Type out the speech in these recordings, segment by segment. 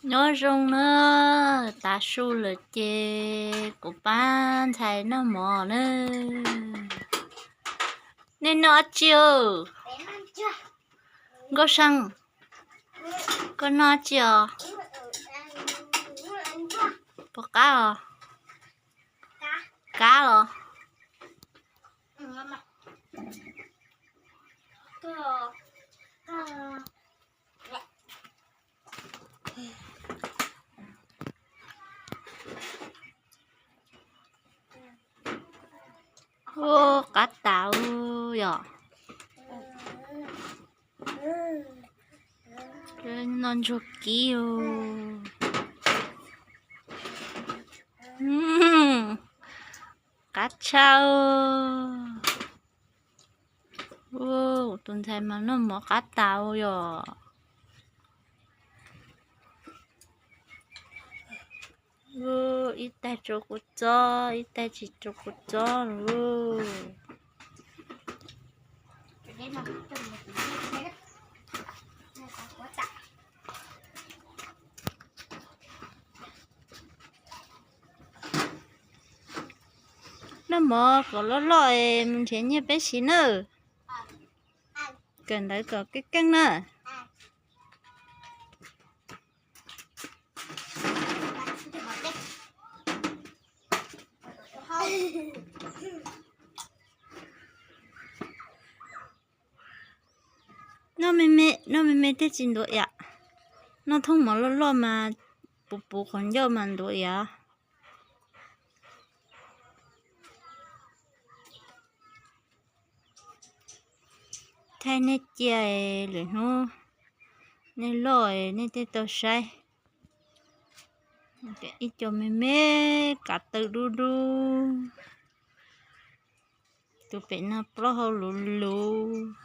Nyob zoo na, tav su lawm ces kuv pab ntxhais noj mov na. Nej noj dab tsi? Nkauj Seej, koj noj dab tsi os? Puas qab os? Qab los? Ua qab tas yom. Noj ntsuag kib. Qab tshaj. Tus ntxhais mas noj mov qab tas yom. Ib tag rau kuv txob, ib tag tsis rau kuv txob lauj. Noj mov kom loj loj es mus nrhiav nyiaj peb siv nawb. Kawm ntawv kom keej keej na. Noj me me, noj me me thiaj tsis ntuav iab. Noj thooj mov loj loj mas puv puv qhov ncauj mas ntuav iab. Thaij nej cia, lwm hnub nej loj nej thiaj tau saib. Ib co me me kav taw dub dub. Tus pem no plaub hau luv luv.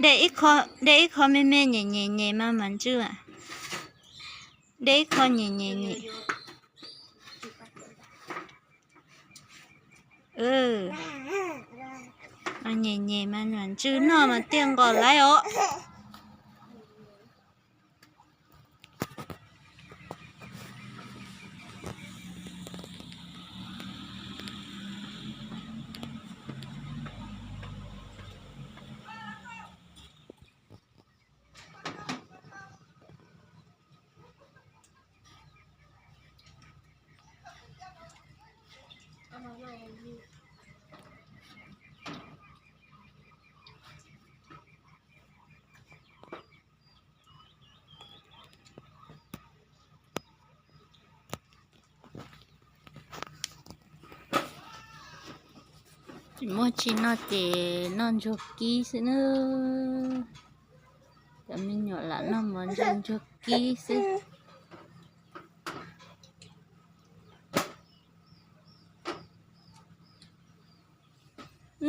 De ib qho me me nyem nyem nyem mas mam ntsw. De ib qho nyem nyem nyem. Nyem nyem mas mam ntsw noj mas thiaj nqos laiv os. Tsis muaj tsi noj ces noj ntsuag kib xwb nawb. Cov me nyuam lam noj mov ntsuag ntsuag kib xwb.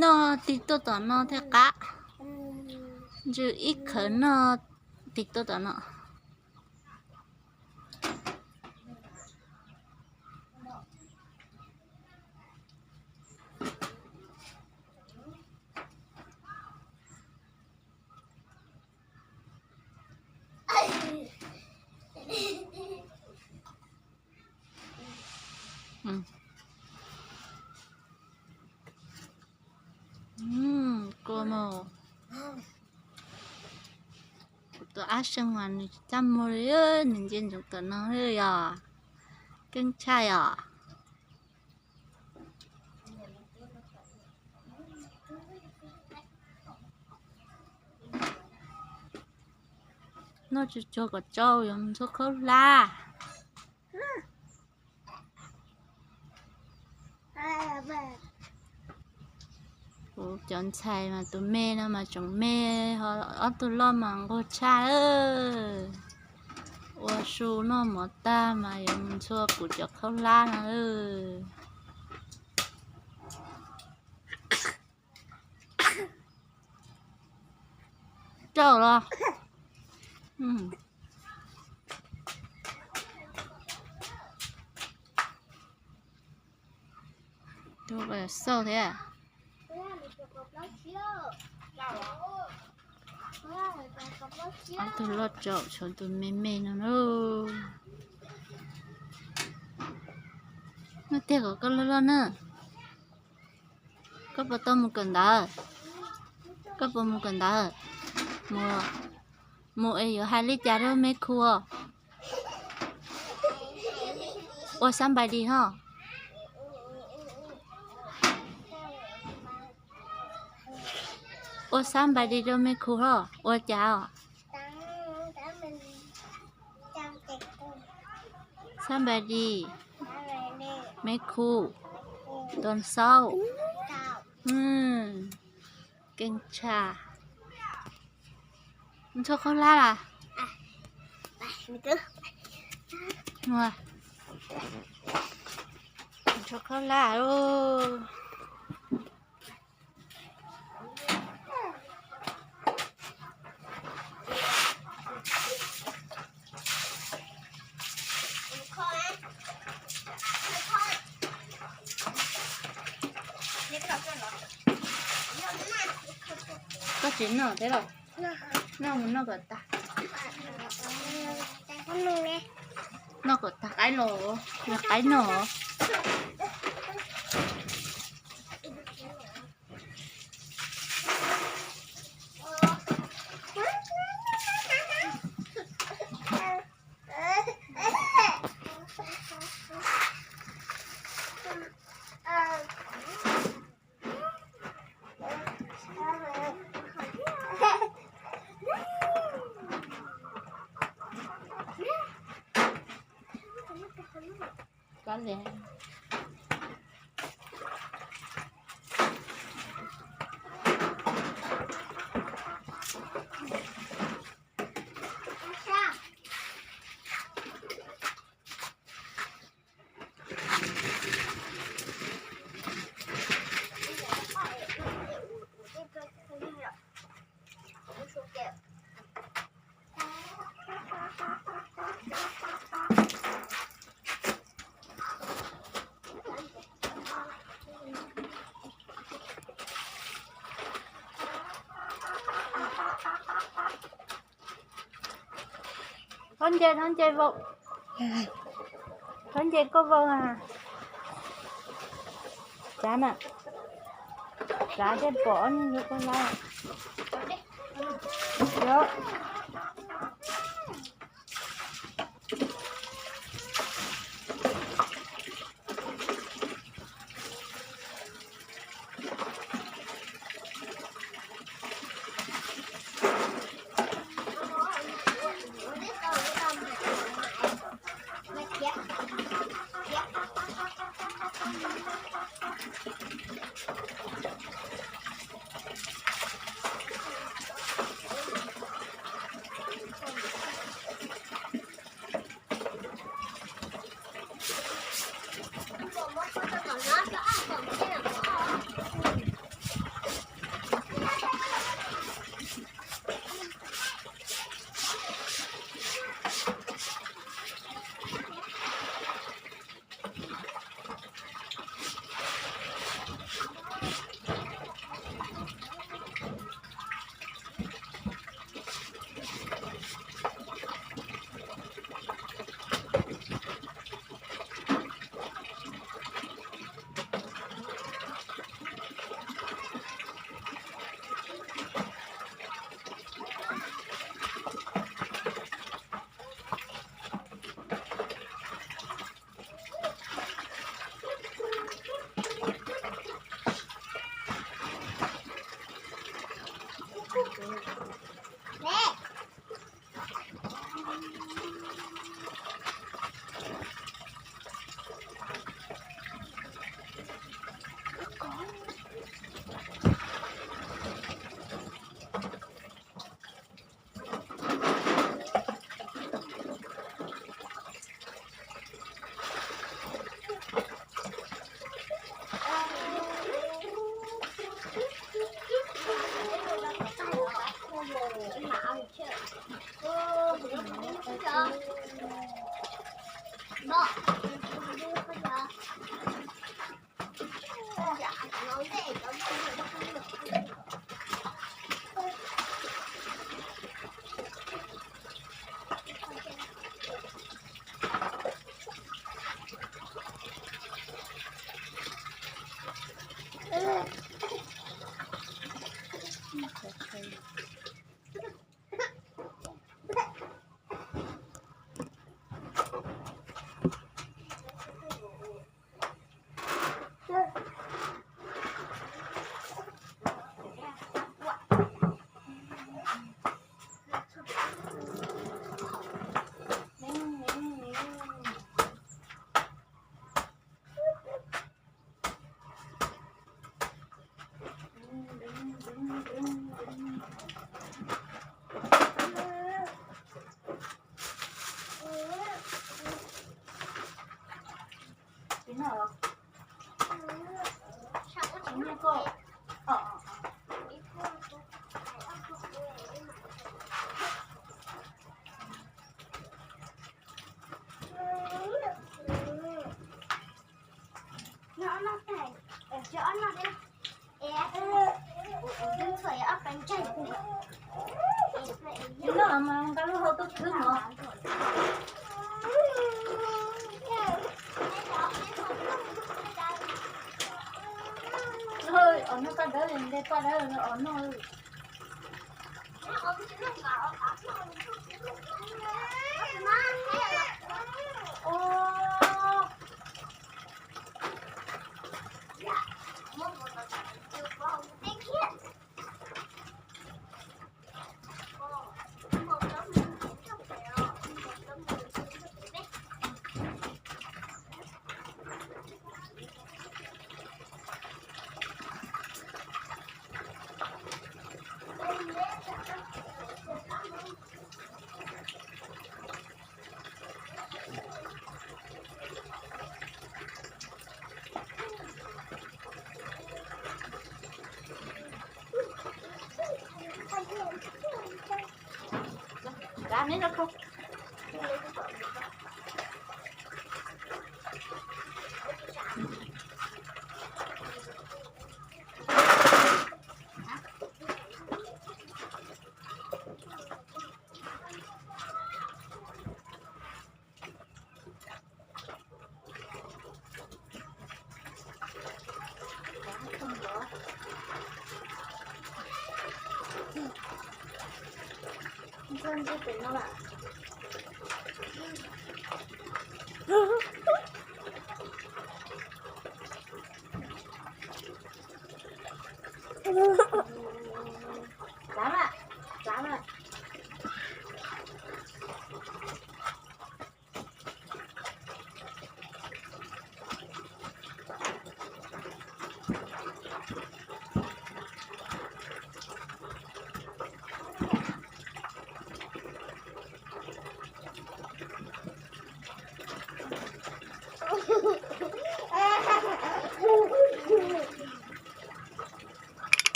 Noj tig tuaj tom no thiaj qab. Ntsw ib khawv noj tig tuaj tom no. Kua mus. Kuv tus ab seej mas nws tsis txaj muag li, nws ntsia ntsoov tom no yog keeb tshaj os. Noj tsuag tsuag kom tsau yuav mus ntxhua khaub hlab. Kuv cov ntxhais mas tus me no mas tseem me, ho ob tug loj mas nquag tshaj lawm. Ua su noj mov tag mas yuav mus ntxhua kuv cov khaub hlab no lawm. Rau los. Xauj thiab. Ob tug loj tsaum tshuav tus me me no na. Noj tiag kom koj loj loj na. Koj puas tau mus kawm ntawv? Koj puas mus kawm ntawv? Mus, mus es yuav hais li cas rau me khu? Ua xab npais dis ho. Ua xab npais dis rau me khu ho. Ua cas os? Xab npais dis, me khu, tuas xauj, keej tshaj. Ntxhua khaub hlab las? Ntxhua khaub hlab lauj. Koj tsis noj thiab los? Noj mus noj kom tag. Noj kom tag qaib los, qaib noj. Thaub nce, thaub nce vau. Thaub nce koj vau a. Tsav na. Tsav thiaj pom ob niag yuav koj lawm. No, no mas nqa lub hau tuaj khwb no. Os, no paj dawb, nte paj dawb os no.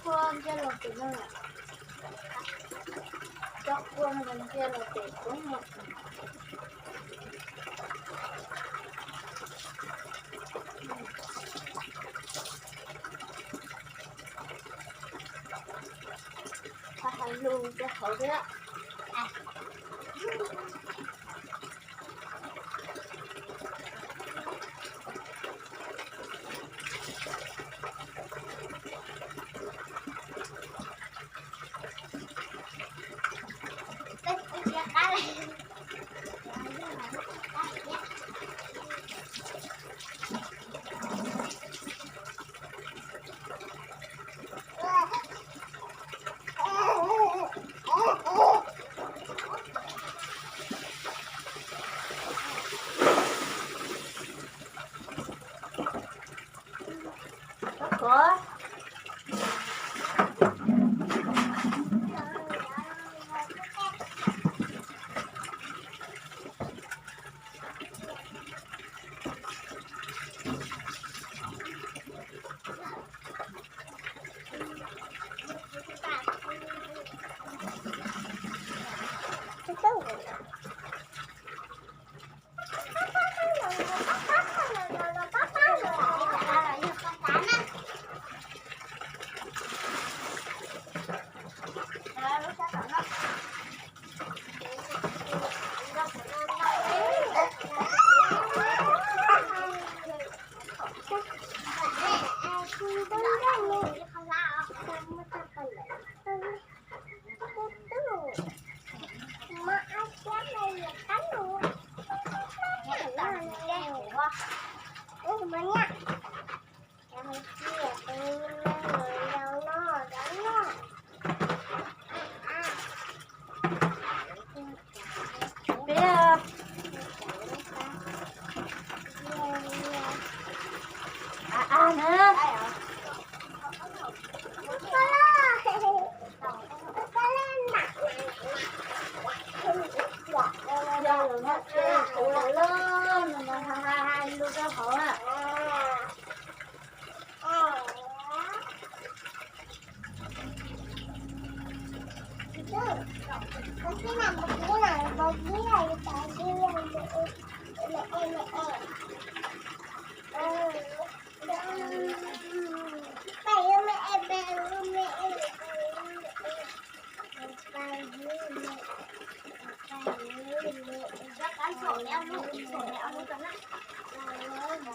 Kua ntsia los pem no, cov kua no ntsia los pem koob no. Qhov hauv lus rau hauv thiab.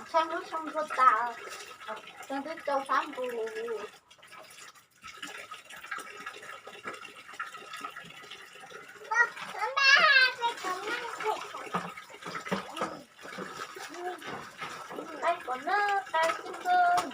Tshaib hlub tshaib ntxhua tas, twb rau sab npus. Qaib kom nab qaib xwb nkaus.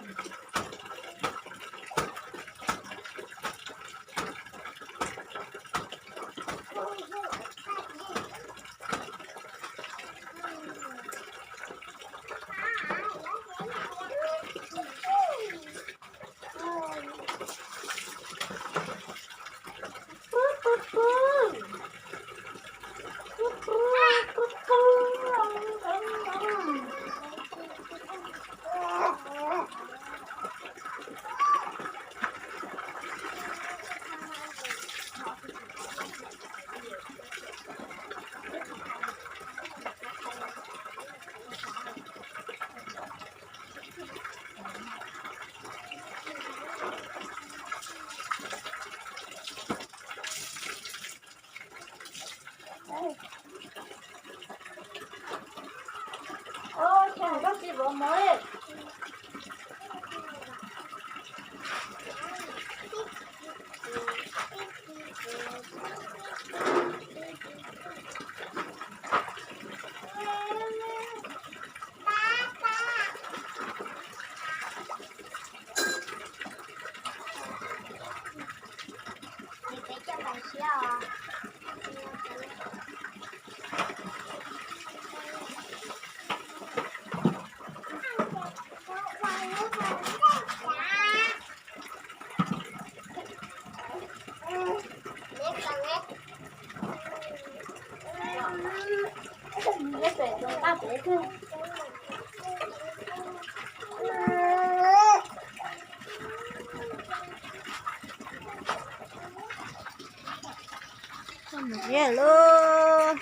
Mus ziab lauj,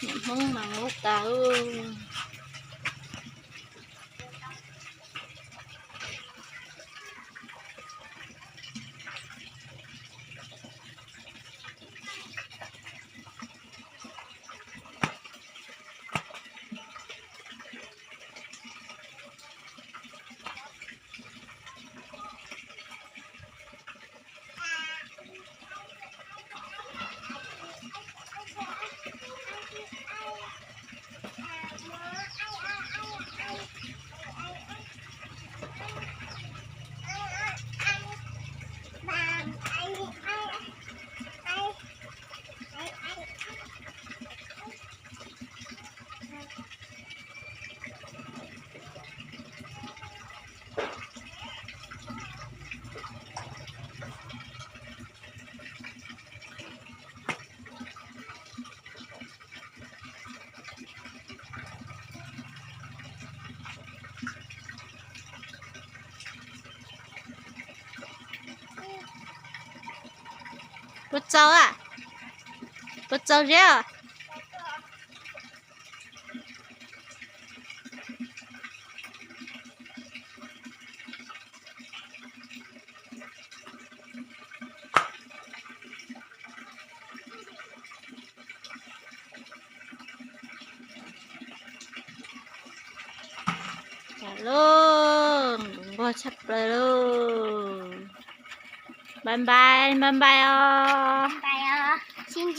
niam Hmoob mas ub tas. Puas txaus a? Puas txaus ziab? Cas lauj, nquag tshaj plaws lauj. Npais npais, npais npais os.